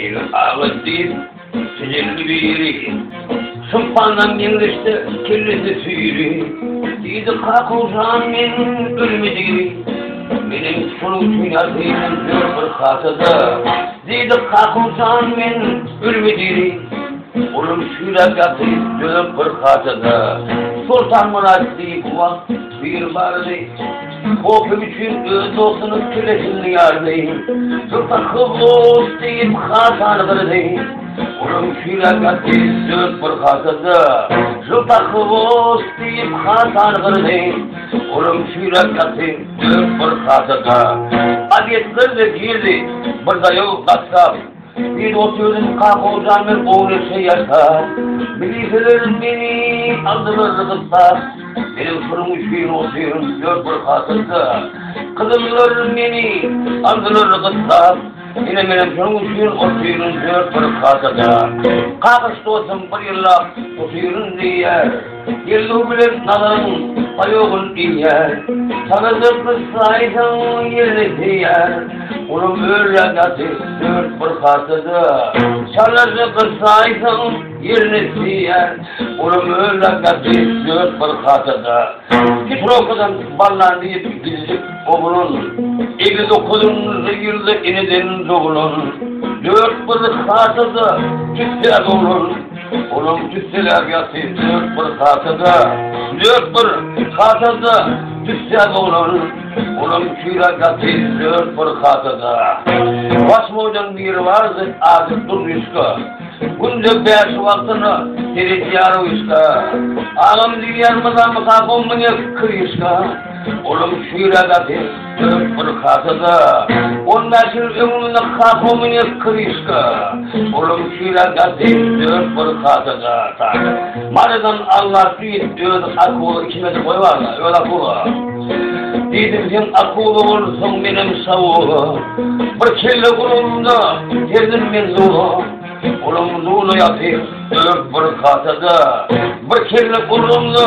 Şeýle agyz diýip, jedelli biri, Şumpandan meňzeşdi kellesi süýri. Diýdi, Kakowjan men ölümi diri. Menem şonuň üçin ýazýan dört bir hasada. Diýdi, Kakowjan men ölümi diri. Olam şüýläp ýatyr dört bir hasada. Soltanmyrat diýip wagt biri bardy. Kofe üçin öz dostunyň kellesini ýardy. Sultan Howuz diýip hasany gyrdy. Olam şüýläp ýatyr dört bir hasada. Sultan Howuz diýip hasany gyrdy. Olam şüýläp ýatyr dört bir hasada. Obed gyrdy girdi bir daýaw gassap. Bir oturdym kakowjan men gowy neşe ýasap. Miliseler meni aldylar gyssap. Meniň şonuň üçin otyryn dört bir hasada. Gyzyllar meni aldylar gyssap. Ine menem şonuň üçin otyryn dört bir hasada. Kakyş dostum bir ýyllap otyryn diýýär. Ýelluw bilen Nazaryň paýogyn iýýär. Çalaja gyssaýsaň ýerini söýýär. Olam öýläp ýatyr dört bir hasada. Çalaja gyssaýsaň ýerini söýýär. Olam öýläp ýatyr dört bir hasada. Hitrowkadan Ballan diýip gidijik oglan. 59-njy ýylda eneden doglan. Dört bir hasada tüsse doglan. Olam tüsseläp ýatyr dört bir hasada, Dört bir hasada tüssä doglan. Olam çüýräp ýatyr dört bir hasada. Wasmoýdan biri bardy, ady Durdyşka. Günde bäş wagtyna seredýär wyşka. Agam diýýär mydama kakam muňa kryşka. Olam çüýräp ýatyr dört bir hasada. On bäş ýyl öňünde kakam muňa kryşka. Olam çüýräp ýatyr dört bir hasada. Marydan Allah diýip özi akula içmedi goýbarla öz akula. Diýdim sen akula bolsaň menem şawula. Bir kelle gurulda serdim men zula. Olam zula ýatyr dört bir hasada. Bir kelle gurulda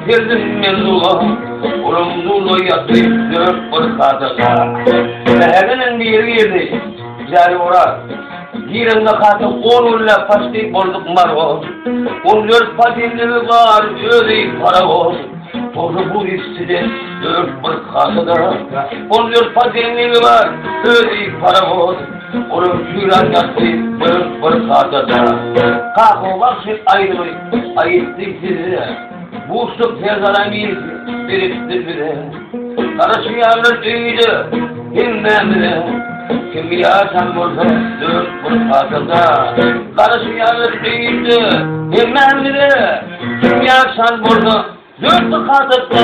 serdim men zula. Olam zula ýatyr dört bir hasada. Säherdenem biri girdi. Jary Oraz. Girende hata on günläp paçti bolduk margoz. On dört patenligi bar özi parawoz. Tozy buz üstüde dört bir hasada. On dört patenligi bar özi parawoz. Olam çüýrän ýatdy dört bir hasada. Kaka bagşy aýdymy aýtdy size. Buşluk Serdar Amir beripdir bize. Garaşýarlar öýde hemmämize. Kim ýaşan bolsa dört bir hasada. Garaşýarlar öýde hemmämize. Kim ýaşan bolsa dört bir hasada.